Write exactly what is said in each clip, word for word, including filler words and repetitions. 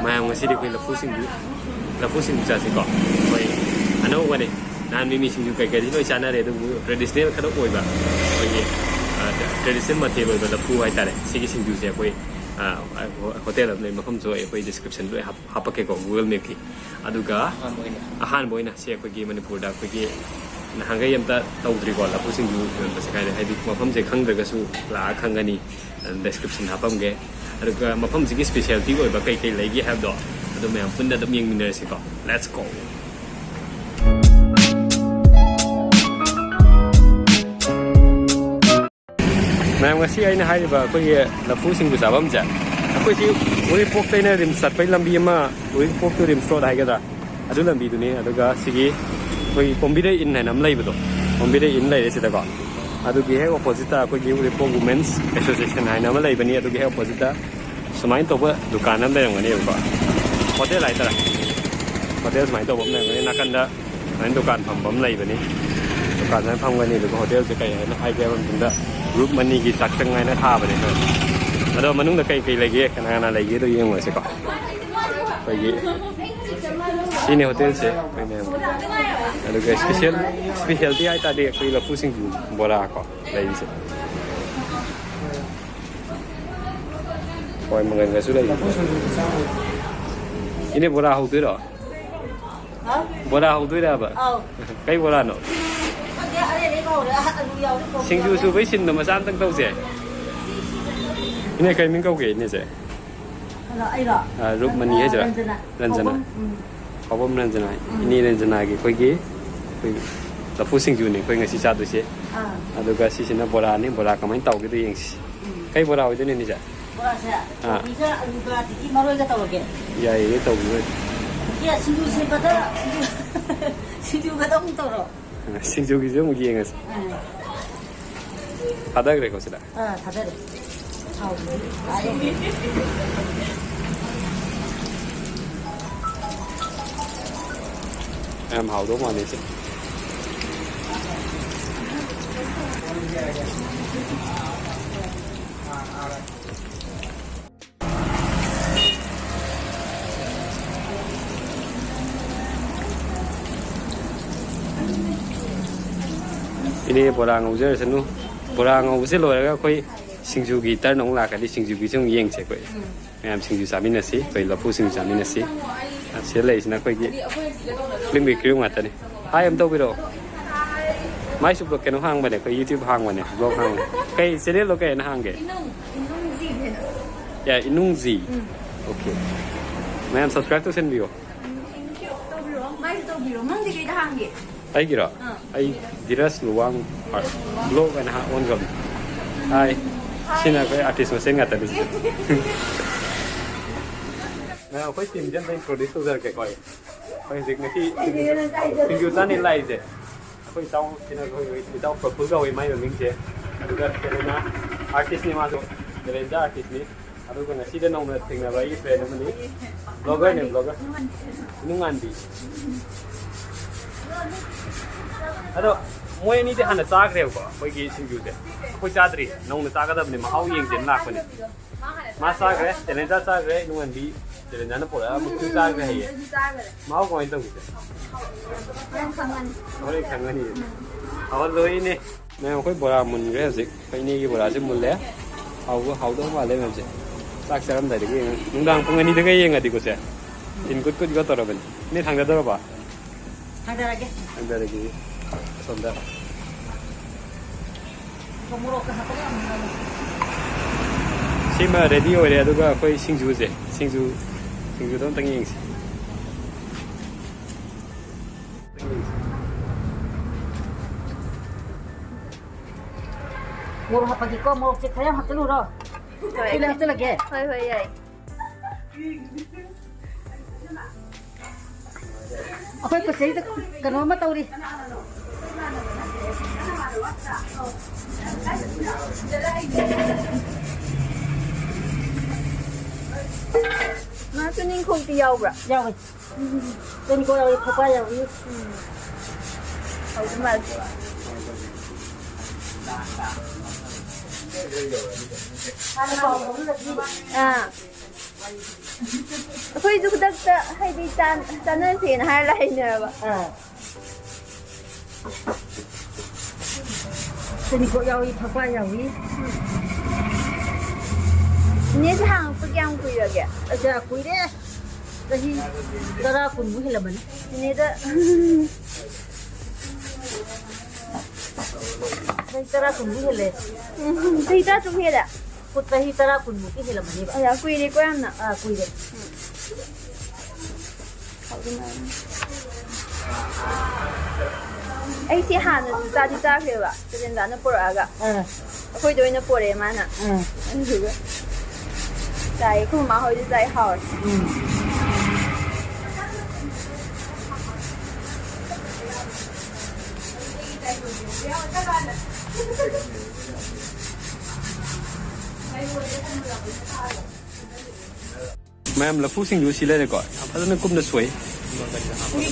ꯃꯌꯥꯝ, ꯉꯁꯤꯗꯤ ꯑꯩꯈꯣꯏ ꯂꯐꯨ ꯁꯤꯡꯖꯨ, ꯂꯐꯨ ꯁꯤꯡꯖꯨ ꯆꯥꯁꯤꯀꯣ꯫ ꯑꯩꯈꯣꯏ ꯑꯅꯧꯕꯅꯦ꯫ ꯅꯍꯥꯟ ꯃꯤꯃꯤ ꯁꯤꯡꯖꯨ ꯀꯩꯀꯩꯗꯤ ꯂꯣꯏ ꯆꯥꯅꯔꯦ, ꯑꯗꯨꯕꯨ ꯇ꯭ꯔꯦꯗꯤꯁꯅꯦꯜ ꯈꯔ ꯑꯣꯏꯕ, ꯑꯩꯈꯣꯏꯒꯤ ꯇ꯭ꯔꯦꯗꯤꯁꯅꯦꯜ ꯃꯊꯦꯜ ꯑꯣꯏꯕ ꯂꯐꯨ ꯍꯥꯏꯇꯥꯔꯦ꯫ ꯁꯤꯒꯤ ꯁꯤꯡꯖꯨꯁꯦ ꯑꯩꯈꯣꯏ ꯍꯣꯇꯦꯜ ꯑꯃ ꯂꯩ, ꯃꯐꯝꯁꯨ ꯑꯩꯈꯣꯏ ꯗꯤꯁꯀ꯭ꯔꯤꯞꯁꯟꯗ ꯂꯣꯏ ꯍꯥꯞ- ꯍꯥꯞꯄꯛꯀꯦꯀꯣ, ꯒꯨꯒꯜ ꯃꯦꯞꯀꯤ꯫ ꯑꯗꯨꯒ ꯑꯍꯥꯟꯕ ꯑꯣꯏꯅ ꯁꯤ ꯑꯩꯈꯣꯏꯒꯤ ꯃꯅꯤꯄꯨꯔꯗ ꯑꯩꯈꯣꯏꯒꯤ ꯅꯍꯥꯟꯈꯩ ꯑꯝꯇ ꯇꯧꯗ꯭ꯔꯤꯀꯣ, ꯂꯐꯨ ꯁꯤꯡꯖꯨ ꯌꯣꯟꯕꯁꯦ ꯀꯥꯏꯗ, ꯍꯥꯏꯗꯤ ꯃꯐꯝꯁꯦ ꯈꯪꯗ꯭ꯔꯒꯁꯨ ꯂꯥꯛꯑ ꯈꯪꯒꯅꯤ꯫ ꯗꯤꯁꯀ꯭ꯔꯤꯞꯁꯟ ꯍꯥꯞꯄꯝꯒꯦ꯫ ꯑꯗꯨꯒ ꯃꯐꯝꯁꯤꯒꯤ ꯁ꯭ꯄꯦꯁꯤꯌꯦꯜꯇꯤ ꯑꯣꯏꯕ ꯀꯩ ꯀꯩ ꯂꯩꯒꯦ ꯍꯥꯏꯕꯗꯣ, ꯑꯗꯨ ꯃꯌꯥꯝ ꯄꯨꯟꯅ ꯑꯗꯨꯝ ꯌꯦꯡꯃꯤꯟꯅꯔꯁꯤꯀꯣ꯫ Let's go! ꯃꯌꯥꯝ, ꯉꯁꯤ ꯑꯩꯅ ꯍꯥꯏꯔꯤꯕ ꯑꯩꯈꯣꯏꯒꯤ ꯂꯐꯨ ꯁꯤꯡꯖꯨ ꯆꯥꯐꯝꯁꯦ, ꯑꯩꯈꯣꯏꯁꯤ ꯎꯔꯤꯄꯣꯛꯇꯩꯅ ꯔꯤꯝꯁ ꯆꯠꯄꯒꯤ ꯂꯝꯕꯤ ꯑꯃ, ꯎꯔꯤꯄꯣꯛꯇꯨ ꯔꯤꯝꯁ ꯔꯣꯗ ꯍꯥꯏꯒꯗ꯭ꯔꯥ, ꯑꯗꯨ ꯂꯝꯕꯤꯗꯨꯅꯤ꯫ ꯑꯗꯨꯒ ꯁꯤꯒꯤ ꯑꯩꯈꯣꯏꯒꯤ ꯀꯣꯝꯕꯤꯔꯩ ꯏꯟ ꯍꯥꯏꯅ ꯑꯃ ꯂꯩꯕꯗꯣ, ꯀꯣꯝꯕꯤꯔꯩ ꯏꯟ ꯂꯩꯔꯦ ꯁꯤꯗꯀꯣ꯫ ꯑꯗꯨꯒꯤ ꯍꯦꯛ ꯑꯣꯄꯣꯖꯤꯠꯇ ꯑꯩꯈꯣꯏꯒꯤ ꯎꯔꯤꯄꯣꯛ ꯋꯨꯃꯦꯟꯁ ꯑꯦꯁꯣꯁꯤꯌꯦꯁꯟ ꯍꯥꯏꯅ ꯑꯃ ꯂꯩꯕꯅꯤ꯫ ꯑꯗꯨꯒꯤ ꯍꯦꯛ ꯑꯣꯄꯣꯖꯤꯠꯇ ꯁꯨꯃꯥꯏꯅ ꯇꯧꯕ ꯗꯨꯀꯥꯟ ꯑꯃ ꯂꯩꯔꯝꯒꯅꯦꯕꯀꯣ, ꯍꯣꯇꯦꯜ ꯍꯥꯏꯇꯥꯔꯦ꯫ ꯍꯣꯇꯦꯜ ꯁꯨꯃꯥꯏꯅ ꯇꯧꯕ ꯑꯃ ꯂꯩꯔꯝꯒꯅꯤ, ꯅꯥꯀꯟꯗ ꯁꯨꯃꯥꯏꯅ ꯗꯨꯀꯥꯟ ꯐꯝꯕ ꯑꯃ ꯂꯩꯕꯅꯤ꯫ ꯗꯨꯀꯥꯟ ꯁꯨꯃꯥꯏꯅ ꯐꯝꯒꯅꯤ, ꯑꯗꯨꯒ ꯍꯣꯇꯦꯜꯁꯦ ꯀꯩ ꯍꯥꯏꯅ ꯍꯥꯏꯒꯦ ꯍꯥꯏꯕ ꯃꯇꯝꯗ, ꯒ꯭ꯔꯨꯞ ꯑꯅꯤꯒꯤ ꯆꯥꯛꯁꯪ ꯍꯥꯏꯅ ꯊꯥꯕꯅꯦ꯫ ꯑꯗꯣ ꯃꯅꯨꯡꯗ ꯀꯩ ꯀꯩ ꯂꯩꯒꯦ, ꯀꯅꯥ ꯀꯅꯥ ꯂꯩꯒꯦꯗꯣ ꯌꯦꯡꯉꯨꯔꯁꯤꯀꯣ꯫ ꯑꯩꯈꯣꯏꯒꯤ ꯁꯤꯅꯦ ꯍꯣꯇꯦꯜꯁꯦ, ꯑꯩꯈꯣꯏ ꯃꯌꯥꯝ꯫ ꯑꯗꯨꯒ ꯏꯁꯄꯤꯁꯦꯜ, ꯏꯁꯄꯤꯁꯦꯜꯇꯤ ꯍꯥꯏ ꯇꯥꯔꯗꯤ ꯑꯩꯈꯣꯏ ꯂꯐꯨ ꯁꯤꯡꯖꯨ ꯕꯣꯔꯥ ꯀꯣ ꯂꯩꯔꯤꯁꯦ꯫ ꯍꯣꯏ, ꯃꯪꯒꯟꯒꯁꯨ ꯂꯩ꯫ ꯏꯅꯦ, ꯕꯣꯔꯥ ꯍꯧꯗꯣꯏꯔꯣ? ꯍꯥ? ꯕꯣꯔꯥ ꯍꯧꯗꯣꯏꯔꯕ? ꯑꯧ꯫ ꯀꯩ ꯕꯣꯔꯥꯅꯣ? ꯈꯪꯗꯦ, ꯑꯔꯩ ꯑꯔꯩꯕ ꯍꯧꯔꯦ꯫ ꯑ, ꯑꯂꯨ ꯌꯥꯎꯔꯦ, ꯀꯣꯕꯤ ꯁꯤꯡꯖꯨ ꯌꯥꯎꯔꯦ꯫ ꯁꯨꯕꯩ ꯁꯤꯟꯗꯣ ꯃꯆꯥ ꯑꯝꯇꯪ ꯇꯧꯁꯦ꯫ ꯏꯅꯦ, ꯀꯩ ꯃꯤꯡ ꯀꯧꯒꯦ, ꯏꯅꯦꯁꯦ? ꯍꯜꯂꯣ, ꯑꯩꯔꯣ? ꯑ, ꯔꯨꯛꯃꯅꯤ ꯑ, ꯍꯥꯏꯁꯤꯔꯥ? ꯔꯟꯖꯅꯥ꯫ ꯔꯟꯖꯅꯥ꯫ ꯐꯥꯎꯕꯝ, ꯎꯝ꯫ ꯐꯥꯎꯕꯝ ꯔꯟꯖꯅꯥ꯫ ꯎꯝ꯫ ꯏꯅꯦ ꯔꯟꯖꯅꯥꯒꯤ ꯑꯩꯈꯣꯏꯒꯤ, ꯑꯩꯈꯣꯏ ꯂꯐꯨ ꯁꯤꯡꯖꯨꯅꯦ ꯑꯩꯈꯣꯏ ꯉꯁꯤ ꯆꯥꯗꯣꯏꯁꯦ꯫ ꯑꯥ꯫ ꯑꯗꯨꯒ ꯁꯤꯁꯤꯅ ꯕꯣꯔꯥꯅꯤ, ꯕꯣꯔꯥ ꯀꯃꯥꯏꯅ ꯇꯧꯒꯦꯗꯣ ꯌꯦꯡꯁꯤ꯫ ꯎꯝ꯫ ꯀꯩ ꯕꯣꯔꯥ ꯑꯣꯏꯗꯣꯏꯅꯣ, ꯏꯅꯦꯁꯦ? ꯕꯣꯔꯥꯁꯦ ꯑꯥ꯫ ꯀꯣꯕꯤꯒ ꯑꯂꯨꯒ ꯑꯗꯒꯤ ꯃꯔꯣꯏꯒ ꯇꯧꯔꯒꯦ꯫ ꯌꯥꯏꯌꯦ, ꯇꯧꯕꯤꯌꯨ꯫ ꯏꯆꯦ, ꯁꯤꯡꯖꯨ ꯁꯦꯝꯕꯗ ꯁꯤꯡꯖꯨ, ꯁꯤꯡꯖꯨꯒꯗ ꯑꯃꯨꯛ ꯇꯧꯔꯣ꯫ ꯁꯤꯡꯖꯨꯒꯤꯁꯨ ꯑꯃꯨꯛ ꯌꯦꯡꯉꯁꯤ꯫ ꯑꯥ꯫ ꯊꯥꯗꯈ꯭ꯔꯦꯀꯣ ꯁꯤꯗ꯫ ꯑꯥ, ꯊꯥꯗꯔꯦ꯫ ꯊꯥꯎꯗꯨꯗꯤ ꯑꯥ ꯌꯧꯔꯦ꯫ ꯌꯥꯝ ꯍꯥꯎꯗꯧ ꯃꯥꯜꯂꯦ, ꯏꯆꯦ꯫ ꯏꯅꯦ ꯕꯣꯔꯥ ꯉꯧꯖꯔꯁꯅꯨ꯫ ꯕꯣꯔꯥ ꯉꯧꯕꯁꯦ ꯂꯣꯏꯔꯒ ꯑꯩꯈꯣꯏ ꯁꯤꯡꯖꯨꯒꯤ turn ꯑꯃꯨꯛ ꯂꯥꯛꯀꯅꯤ꯫ ꯁꯤꯡꯖꯨꯒꯤꯁꯨ ꯑꯃꯨꯛ ꯌꯦꯡꯁꯦ ꯑꯩꯈꯣꯏ꯫ ꯃꯌꯥꯝ ꯁꯤꯡꯖꯨ ꯆꯥꯃꯤꯟꯅꯁꯤ꯫ ꯑꯩꯈꯣꯏ ꯂꯐꯨ ꯁꯤꯡꯖꯨ ꯆꯥꯃꯤꯟꯅꯁꯤ꯫ ꯁꯤꯗ ꯂꯩꯔꯤꯁꯤꯅ ꯑꯩꯈꯣꯏꯒꯤ ꯐꯤꯂꯝꯒꯤ crew ꯉꯥꯛꯇꯅꯤ꯫ Hi ꯑꯃ ꯇꯧꯕꯤꯔꯛꯑꯣ꯫ ꯃꯥꯏꯁꯨ vlog ꯀꯩꯅꯣ ꯍꯥꯡꯕꯅꯦ, ꯑꯩꯈꯣꯏ YouTube ꯍꯥꯡꯕꯅꯦ, vlog ꯍꯥꯡꯕꯅꯦ꯫ ꯀꯩ channelꯂꯣ ꯀꯩ ꯍꯥꯏꯅ ꯍꯥꯡꯒꯦ? ꯏꯅꯨꯡ, ꯏꯅꯨꯡꯖꯤ ꯍꯥꯏꯅ꯫ ꯌꯥ, ꯏꯅꯨꯡꯖꯤ꯫ ꯎꯝ꯫ Okay꯫ ꯃꯌꯥꯝ subscribe ꯇꯧꯁꯟꯕꯤꯌꯣ꯫ Um, thank you꯫ ꯇꯧꯕꯤꯔꯣ꯫ ꯃꯥꯏꯁꯨ ꯇꯧꯕꯤꯔꯣ꯫ ꯅꯪꯗꯤ ꯀꯩꯗ ꯍꯥꯡꯒꯦ? ꯑꯩꯒꯤꯔꯣ? ꯑꯥ꯫ ꯑꯩ ꯙꯤꯔꯖ ꯂꯨꯋꯥꯡ art vlog ꯍꯥꯏꯅ ꯍꯥ-, ꯑꯣꯟꯈ꯭ꯔꯕꯅꯤ꯫ Hi꯫ ꯁꯤꯅ ꯑꯩꯈꯣꯏ artist ꯃꯁꯦꯟ ꯉꯥꯛꯇꯅꯤ ꯁꯤꯗ꯫ ꯃꯌꯥꯝ ꯑꯩꯈꯣꯏ teamꯁꯦ ꯑꯝꯇ introduce ꯇꯧꯖꯔꯛꯀꯦꯀꯣ ꯑꯩ꯫ ꯑꯩꯈꯣꯏ ꯍꯧꯖꯤꯛ ꯉꯁꯤ ꯁꯤꯡꯖꯨ ꯆꯥꯅꯤ ꯂꯥꯛꯏꯁꯦ꯫ ꯑꯩꯈꯣꯏ ꯏꯇꯥꯎ, ꯁꯤꯅ ꯑꯩꯈꯣꯏ ꯏꯇꯥꯎ ꯄ꯭ꯔꯐꯨꯜ ꯀꯧꯋꯤ ꯃꯥꯏ ꯃꯃꯤꯡꯁꯦ꯫ ꯑꯗꯨꯒ ꯀꯩꯅꯣꯅ artistꯅꯤ ꯃꯥꯁꯨ, ꯖꯂꯦꯟꯖꯥ artistꯅꯤ꯫ ꯑꯗꯨꯒ ꯉꯁꯤꯗ ꯅꯧꯅ ꯊꯦꯡꯅꯕ ꯑꯩꯒꯤ friend ꯑꯃꯅꯤ꯫ Vloggerꯅꯦ, vlogger꯫ ꯅꯨꯡꯉꯥꯟꯕꯤ꯫ ꯑꯗꯣ ꯃꯣꯏ ꯑꯅꯤꯗꯤ ꯍꯥꯟꯅ ꯆꯥꯈ꯭ꯔꯦꯕꯀꯣ ꯑꯩꯈꯣꯏꯒꯤ ꯁꯤꯡꯖꯨꯁꯦ꯫ ꯑꯩꯈꯣꯏ ꯆꯥꯗ꯭ꯔꯤ, ꯅꯧꯅ ꯆꯥꯒꯗꯕꯅꯤ, ꯃꯍꯥꯎ ꯌꯦꯡꯁꯦꯅ ꯂꯥꯛꯄꯅꯤ꯫ ꯃꯥ ꯆꯥꯈ꯭ꯔꯦ, ꯖꯂꯦꯟꯖꯥ ꯆꯥꯈ꯭ꯔꯦ, ꯅꯨꯡꯉꯥꯟꯕꯤ꯫ ꯖꯂꯦꯟꯖꯥꯅ ꯄꯨꯔꯛꯑ ꯑꯃꯨꯛꯁꯨ ꯆꯥꯈ꯭ꯔꯦ ꯍꯥꯏꯌꯦ꯫ ꯃꯍꯥꯎ ꯀꯃꯥꯏꯅ ꯇꯧꯒꯦ? ꯍꯣꯔꯦꯟ ꯈꯪꯉꯅꯤ꯫ ꯍꯧꯍꯜꯂꯣꯏꯅꯦ꯫ ꯃꯌꯥꯝ ꯑꯩꯈꯣꯏ ꯕꯣꯔꯥ ꯃꯨꯟꯈ꯭ꯔꯦ ꯍꯧꯖꯤꯛ꯫ ꯑꯩꯈꯣꯏ ꯏꯅꯦꯒꯤ ꯕꯣꯔꯥꯁꯦ ꯃꯨꯜꯂꯦ꯫ ꯍꯥꯎꯕ, ꯍꯥꯎꯗꯧ ꯃꯥꯜꯂꯦ ꯃꯌꯥꯝꯁꯦ꯫ ꯆꯥꯛ ꯆꯥꯔꯝꯗꯥꯏꯗꯒꯤ ꯌꯦꯡꯉ-, ꯅꯨꯡꯗꯥꯡ ꯄꯨꯡ ꯑꯅꯤꯗꯒ ꯌꯦꯡꯉꯗꯤꯀꯣ ꯁꯦ꯫ ꯇꯤꯟ ꯀꯨꯠ ꯀꯨꯠꯀ ꯇꯧꯔꯕꯅꯤ꯫ ꯏꯅꯦ ꯊꯥꯡꯗꯗꯧꯔꯕ? ꯊꯥꯡꯗꯔꯒꯦ꯫ ꯊꯥꯡꯗꯔꯒꯦ꯫ ꯑꯁꯣꯝꯗ꯫ ꯃꯣꯔꯣꯛꯀ ꯍꯥꯞꯄꯒ ꯌꯥꯝ ꯍꯥꯎꯋꯦ꯫ ꯁꯤꯃ ready ꯑꯣꯏꯔꯦ, ꯑꯗꯨꯒ ꯑꯩꯈꯣꯏ ꯁꯤꯡꯖꯨꯁꯦ, ꯁꯤꯡꯖꯨ, ꯁꯤꯡꯖꯨꯗꯣ ꯑꯝꯇꯪ ꯌꯦꯡꯁꯤ꯫ ꯃꯣꯔꯣꯛ ꯍꯥꯞꯄꯒꯦꯀꯣ, ꯃꯣꯔꯣꯛꯁꯦ ꯈꯔ ꯌꯥꯝ ꯍꯥꯞꯆꯜꯂꯨꯔꯣ? ꯍꯣꯏ꯫ ꯁꯤꯗ ꯍꯥꯞꯆꯜꯂꯒꯦ꯫ ꯍꯣꯏ, ꯍꯣꯏ, ꯌꯥꯏ꯫ ꯑꯩꯈꯣꯏ ꯀꯆꯩꯗ ꯀꯩꯅꯣ ꯑꯃ ꯇꯧꯔꯤ꯫ ꯉꯥ ꯇꯨꯅꯤꯡꯈꯣꯛꯇꯤ ꯌꯥꯎꯕ꯭ꯔꯥ? ꯌꯥꯎꯋꯦ꯫ ꯇꯨꯅꯤꯡꯈꯣꯛ ꯌꯥꯎꯏ, ꯐꯨꯄꯥ ꯌꯥꯎꯏ꯫ ꯎꯝ꯫ ꯍꯥꯎꯗꯧ ꯃꯥꯜꯂꯦ꯫ ꯑꯥ꯫ ꯑꯩꯈꯣꯏꯁꯨ ꯈꯨꯗꯛꯇ ꯍꯥꯏꯗꯤ ꯆꯥꯟ-, ꯆꯥꯟꯅꯁꯦꯅ ꯍꯥꯏꯔ ꯂꯥꯛꯏꯅꯦꯕ꯫ ꯑꯥ꯫ ꯇꯨꯅꯤꯡꯈꯣꯛ ꯌꯥꯎꯏ, ꯐꯛꯄꯥꯏ ꯌꯥꯎꯏ꯫ ꯏꯅꯦꯁꯦ ꯍꯥꯡꯉꯛꯄ ꯀꯌꯥꯝ ꯀꯨꯏꯔꯒꯦ? ꯑꯁ, ꯀꯨꯏꯔꯦ꯫ ꯆꯍꯤ ꯇꯔꯥ ꯀꯨꯟꯃꯨꯛ ꯍꯦꯜꯂꯝꯃꯅꯤ꯫ ꯏꯅꯦꯗ ꯆꯍꯤ ꯇꯔꯥ ꯀꯨꯟꯃꯨꯛ ꯍꯦꯜꯂꯦ꯫ ꯎꯝ, ꯆꯍꯤ ꯇꯔꯥ ꯇꯔꯨꯛ ꯍꯦꯜꯂꯦ? ꯆꯍꯤ ꯇꯔꯥ ꯀꯨꯟꯃꯨꯛꯇꯤ ꯍꯦꯜꯂꯝꯃꯅꯦꯕ꯫ ꯑꯌꯥ, ꯀꯨꯏꯔꯦꯀꯣ ꯌꯥꯝꯅ꯫ ꯑꯥ, ꯀꯨꯏꯔꯦ꯫ ꯎꯝ꯫ ꯑꯩꯁꯦ ꯍꯥꯟꯅꯁꯨ ꯆꯥꯗꯤ ꯆꯥꯈ꯭ꯔꯦꯕ, ꯆꯦꯂꯦꯟꯖꯥꯅ ꯄꯨꯔꯛꯑꯒ꯫ ꯑꯥ꯫ ꯑꯩꯈꯣꯏꯗ ꯑꯣꯏꯅ ꯄꯨꯔꯛꯑꯦ ꯃꯥꯅ꯫ ꯑꯥ꯫ ꯑꯗꯨꯗꯨꯒ ꯆꯥꯏ, ꯑꯩꯈꯣꯏ ꯃꯃꯥ ꯍꯣꯏꯁꯨ ꯆꯥꯏ, ꯍꯥꯎꯋꯦ꯫ ꯎꯝ꯫ ꯃꯌꯥꯝ, ꯂꯐꯨ ꯁꯤꯡꯖꯨ ꯁꯤ ꯂꯩꯔꯦꯀꯣ, ꯌꯥꯝ ꯐꯖꯅ ꯀꯨꯞꯅ ꯁꯣꯏ꯫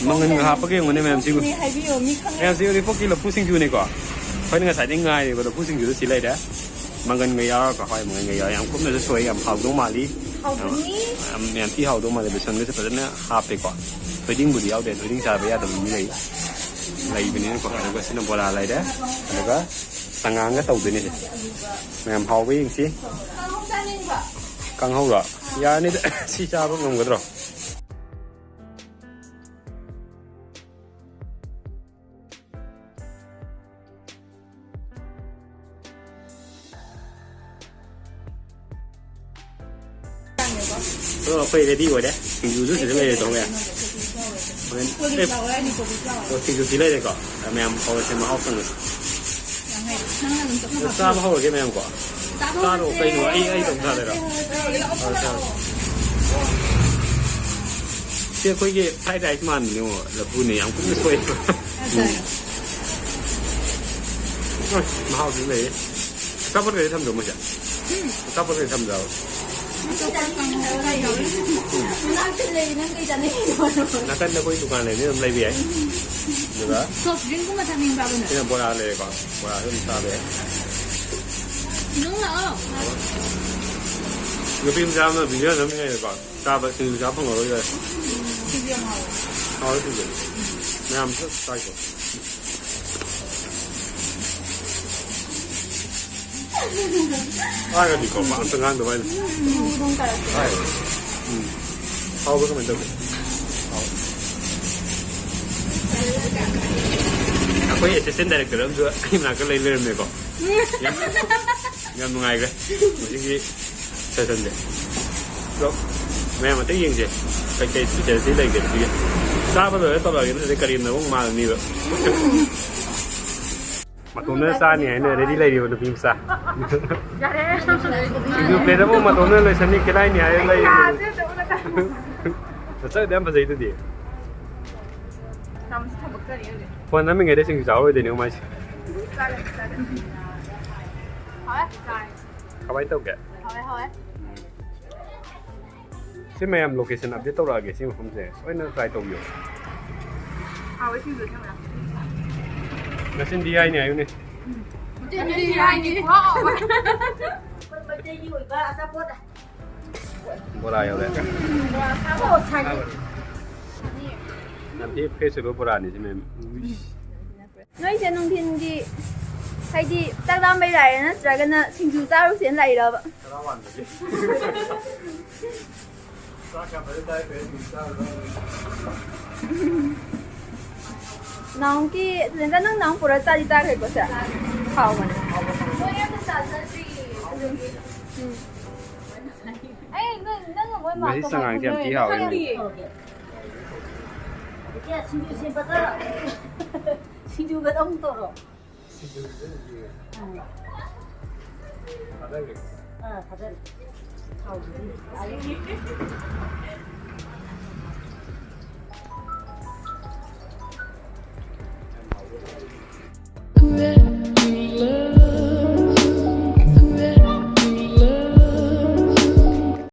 ꯃꯪꯒꯟꯒ ꯍꯥꯞꯄꯒ ꯌꯦꯡꯉꯨꯅꯦ ꯃꯌꯥꯝꯁꯤꯕꯨ꯫ ꯍꯥꯏꯕꯤꯌꯣ, ꯃꯤ ꯈꯪꯉꯦ꯫ ꯃꯌꯥꯝꯁꯤ ꯎꯔꯤꯄꯣꯛꯀꯤ ꯂꯐꯨ ꯁꯤꯡꯖꯨꯅꯦꯀꯣ꯫ ꯑꯩꯈꯣꯏꯅ ꯉꯁꯥꯏꯗꯒꯤ ꯉꯥꯏꯔꯤꯕ ꯂꯐꯨ ꯁꯤꯡꯖꯨꯗꯣ ꯁꯤ ꯂꯩꯔꯦ꯫ ꯃꯪꯒꯟꯒ ꯌꯥꯎꯔꯒ, ꯍꯣꯏ, ꯃꯪꯒꯟꯒ ꯌꯥꯎꯔ ꯌꯥꯝ ꯀꯨꯞꯅꯁꯨ ꯁꯣꯏ, ꯌꯥꯝ ꯍꯥꯎꯗꯧ ꯃꯥꯜꯂꯤ꯫ ꯍꯥꯎꯕꯅꯤ꯫ ꯌꯥꯝ, ꯌꯥꯝ ꯊꯤ ꯍꯥꯎꯗꯧ ꯃꯥꯜꯂꯤ꯫ ꯕꯦꯁꯟꯒꯁꯨ ꯐꯖꯅ ꯍꯥꯞꯄꯦꯀꯣ꯫ ꯊꯣꯏꯗꯤꯡꯕꯨꯗꯤ ꯌꯥꯎꯗꯦ, ꯊꯣꯏꯗꯤꯡ ꯆꯥꯕ ꯌꯥꯗꯕ ꯃꯤ ꯂꯩ, ꯂꯩꯕꯅꯤꯅꯀꯣ꯫ ꯑꯗꯨꯒ ꯁꯤꯅ ꯕꯣꯔꯥ ꯂꯩꯔꯦ, ꯑꯗꯨꯒ ꯍꯪꯒꯥꯝꯒ ꯇꯧꯗꯣꯏꯅꯦ ꯁꯦ꯫ ꯃꯌꯥꯝ ꯍꯥꯎꯕ ꯌꯦꯡꯁꯤ꯫ ꯀꯥꯡꯍꯧꯔꯣ? ꯌꯥꯅꯤꯗ꯫ ꯁꯤ ꯆꯥꯕ ꯉꯝꯒꯗ꯭ꯔꯣ? ꯑꯗꯣ ꯑꯩꯈꯣꯏ ꯔꯦꯗꯤ ꯑꯣꯏꯔꯦ꯫ ꯁꯤꯡꯖꯨꯁꯨ ꯁꯤꯗ ꯂꯩꯔꯦ, ꯇꯧꯕ ꯌꯥꯏ꯫ ꯍꯣꯔꯦꯟ, ꯑꯦ, ꯑꯣ, ꯁꯤꯡꯖꯨ ꯁꯤ ꯂꯩꯔꯦꯀꯣ꯫ ꯃꯌꯥꯝ ꯍꯧꯔꯁꯦ, ꯃꯍꯥꯎ ꯇꯪꯉꯁꯦ꯫ ꯆꯥꯕ ꯍꯧꯔꯒꯦ ꯃꯌꯥꯝ ꯀꯣ꯫ ꯆꯥꯔꯣ ꯀꯩꯅꯣ, ꯑꯩ, ꯑꯩ ꯑꯗꯨꯝ ꯆꯥꯗꯣꯏꯔꯣ? ꯆꯥꯔꯣ, ꯆꯥꯔꯣ꯫ ꯁꯤ ꯑꯩꯈꯣꯏꯒꯤ fried rice ꯃꯥꯟꯕꯅꯦ, ꯌꯦꯡꯉꯣ, ꯂꯐꯨꯅꯦ, ꯌꯥꯝ ꯀꯨꯞꯅ ꯁꯣꯏ꯫ ꯎꯝ꯫ ꯑꯁ, ꯃꯍꯥꯎꯁꯨ ꯂꯩꯌꯦ꯫ ꯑꯆꯥꯄꯣꯠ ꯀꯩꯗ ꯊꯝꯗ꯭ꯔꯣ ꯃꯣꯏꯁꯦ? ꯎꯝ꯫ ꯑꯆꯥꯄꯣꯠ ꯀꯩꯗ ꯊꯝꯗ꯭ꯔꯣ? ꯃꯅꯥꯛꯇ ꯂꯩ, ꯅꯪ ꯀꯩ ꯆꯥꯅꯤꯡꯉꯤꯅꯣ? ꯅꯥꯀꯟꯗ ꯑꯩꯈꯣꯏ ꯗꯨꯀꯥꯟ ꯂꯩꯕꯅꯤꯅ ꯑꯗꯨꯝ ꯂꯩꯕ ꯌꯥꯏ꯫ ꯑꯗꯨꯒ soft drink ꯀꯨꯝꯕ ꯊꯛꯅꯤꯡꯕ꯭ꯔꯥ, ꯕꯅꯣ? ꯁꯤꯅ ꯕꯣꯔꯥ ꯂꯩꯔꯦꯀꯣ, ꯕꯣꯔꯥꯁꯨ ꯑꯗꯨꯝ ꯆꯥꯕ ꯌꯥꯏ꯫ ꯅꯪ ꯂꯥꯛꯑꯣ꯫ ꯅꯨꯄꯤ ꯃꯆꯥ ꯑꯃꯅ video ꯅꯝꯃꯤꯉꯩꯗꯀꯣ, ꯆꯥꯕ, ꯁꯤꯡꯖꯨ ꯆꯥ ꯐꯪꯉꯔꯣꯏꯗ꯭ꯔꯥ? ꯁꯤꯡꯖꯨ ꯌꯥꯝ ꯍꯥꯎꯋꯦ꯫ ꯍꯥꯎꯋꯦ ꯁꯤꯡꯖꯨ꯫ ꯃꯌꯥꯝ ꯆꯥꯏꯀꯣ꯫ ꯇꯥꯔꯒꯗꯤꯀꯣ ꯄꯥꯛ ꯑꯝꯇ ꯉꯥꯡꯗꯕ ꯍꯥꯏꯅ꯫ ꯎꯝ, ꯍꯥꯎꯕ꯭ꯔꯥ ꯀꯃꯥꯏꯅ ꯇꯧꯒꯦ? ꯍꯥꯎ꯫ ꯑꯩꯈꯣꯏ assistant director ꯑꯃꯁꯨ ꯑꯩ ꯃꯅꯥꯛꯇ ꯂꯩ ꯂꯩꯔꯝꯃꯦꯀꯣ꯫ ꯌꯥꯝ, ꯌꯥꯝ ꯅꯨꯡꯉꯥꯏꯈ꯭ꯔꯦ ꯉꯁꯤꯒꯤ sessionꯁꯦ꯫ ꯑꯗꯣ ꯃꯌꯥꯝ ꯑꯇꯩ ꯌꯦꯡꯁꯦ, ꯀꯩꯀꯩ specialty ꯂꯩꯒꯦ ꯁꯤꯒꯤ꯫ ꯆꯥꯕ ꯂꯣꯏꯔ ꯇꯧꯔꯛꯑꯒꯦ, ꯅꯠꯇ꯭ꯔꯗꯤ ꯀꯔꯦꯝꯅꯕ ꯑꯃꯨꯛ ꯃꯥꯜꯂꯅꯤꯕ꯫ ꯃꯇꯣꯝꯗꯅ ꯆꯥꯅꯤ ꯍꯥꯏꯅ ready ꯂꯩꯔꯤꯕ ꯅꯨꯄꯤ ꯃꯆꯥ꯫ ꯌꯥꯔꯦ꯫ ꯁꯤꯡꯖꯨ plate ꯑꯃ ꯃꯇꯣꯝꯗꯅ ꯂꯣꯏꯁꯟꯅꯤ, ꯈꯦꯠꯅꯥꯏꯅꯤ ꯍꯥꯏꯔ ꯂꯩꯔꯤꯕ꯫ ꯌꯥꯗꯦ, ꯇꯧꯅꯨ, ꯇꯧꯅꯨ꯫ ꯃꯁꯛꯇꯤ ꯌꯥꯝ ꯐꯖꯩꯗꯨꯗꯤ꯫ ꯌꯥꯝ ꯊꯕꯛ ꯆꯠꯂꯤ ꯍꯧꯖꯤꯛ꯫ ꯐꯣꯟ ꯅꯝꯃꯤꯉꯩꯗ ꯁꯤꯡꯖꯨ ꯆꯥꯍꯧꯔꯣꯏꯗꯣꯏꯅꯦ ꯃꯥꯏꯁꯦ꯫ ꯆꯥꯔꯦ, ꯆꯥꯔꯦ꯫ ꯍꯥꯎꯋꯦ? ꯆꯥꯔꯦ꯫ ꯀꯃꯥꯏꯅ ꯇꯧꯒꯦ? ꯍꯥꯎꯋꯦ, ꯍꯥꯎꯋꯦ꯫ ꯁꯤ ꯃꯌꯥꯝ location update ꯇꯧꯔꯛꯑꯒꯦ, ꯁꯤ ꯃꯐꯝꯁꯦ ꯁꯣꯏꯗꯅ try ꯇꯧꯕꯤꯌꯣ꯫ ꯍꯥꯎꯋꯦ ꯁꯤꯡꯖꯨ ꯑꯁꯦꯡꯕ꯫ ꯅꯆꯤꯟ ꯊꯤ ꯍꯥꯏꯅꯤ ꯍꯥꯏꯌꯨꯅꯦ꯫ ꯅꯆꯤꯟ ꯊꯤ ꯍꯥꯏꯅꯤ, ꯄꯨꯔꯥ ꯍꯥꯎꯋꯦ꯫ ꯑꯩꯈꯣꯏ ꯃꯩꯇꯩꯒꯤ ꯑꯣꯏꯕ ꯑꯆꯥꯄꯣꯠ꯫ ꯕꯣꯔꯥ ꯌꯧꯔꯦ꯫ ꯕꯣꯔꯥ ꯑꯁꯥꯕ꯫ ꯑꯣ, ꯁꯥꯏ꯫ ꯌꯥꯝ ꯊꯤ fresh ꯑꯣꯏꯕ ꯕꯣꯔꯥꯅꯤ ꯁꯤ ꯃꯌꯥꯝ꯫ ꯎꯏꯁ꯫ ꯅꯣꯏꯁꯦ ꯅꯨꯡꯊꯤꯟꯒꯤ, ꯍꯥꯏꯗꯤ, ꯆꯥꯛ ꯂꯥꯝꯕꯩ ꯂꯥꯛꯏꯔꯥ ꯅꯠꯇ꯭ꯔꯒꯅ ꯁꯤꯡꯖꯨ ꯆꯥꯔꯨꯁꯦꯅ ꯂꯥꯛꯏꯔꯕ? ꯆꯔꯥ ꯋꯥꯟꯕꯒꯤ꯫ ꯆꯥꯛ ꯌꯥꯝ ꯐꯖꯅ ꯆꯥꯏ, ꯀꯩ ꯁꯤꯡꯖꯨ ꯆꯥꯔꯨꯔ? ꯅꯥꯎꯒꯤ, ꯅꯪ ꯅꯥꯎ ꯄꯨꯔ ꯆꯥꯗꯤ ꯆꯥꯈ꯭ꯔꯦꯀꯣ ꯁꯦ? ꯍꯥꯎꯕꯅꯦ꯫ ꯅꯣꯏ ꯑꯝꯇ ꯆꯥꯖꯗ꯭ꯔꯤꯌꯦ ꯑꯗꯨꯒꯤ꯫ ꯎꯝ꯫ ꯑꯩ, ꯅꯣꯏ, ꯅꯪ ꯑꯃꯨꯛ ꯃꯥ ꯃꯁꯤ ꯀꯃꯥꯏꯅ ꯆꯉꯥꯡꯁꯦ ꯌꯥꯝ ꯊꯤ ꯈꯪꯅꯔꯤꯅꯣ? ꯍꯥꯎꯋꯦ꯫ ꯈꯪꯗꯤꯌꯦ꯫ ꯏꯆꯦ, ꯁꯤꯡꯖꯨ ꯁꯦꯝꯕꯗ ꯁꯤꯡꯖꯨꯒꯗ ꯑꯃꯨꯛ ꯇꯧꯔꯣ꯫ ꯁꯤꯡꯖꯨꯒꯤꯗ ꯑꯃꯨꯛ ꯌꯦꯡꯉꯦ꯫ ꯑꯥ꯫ ꯊꯥꯗꯈ꯭ꯔꯦ꯫ ꯑꯥ, ꯊꯥꯗꯔꯦ꯫ ꯍꯥꯎꯕꯅꯤ꯫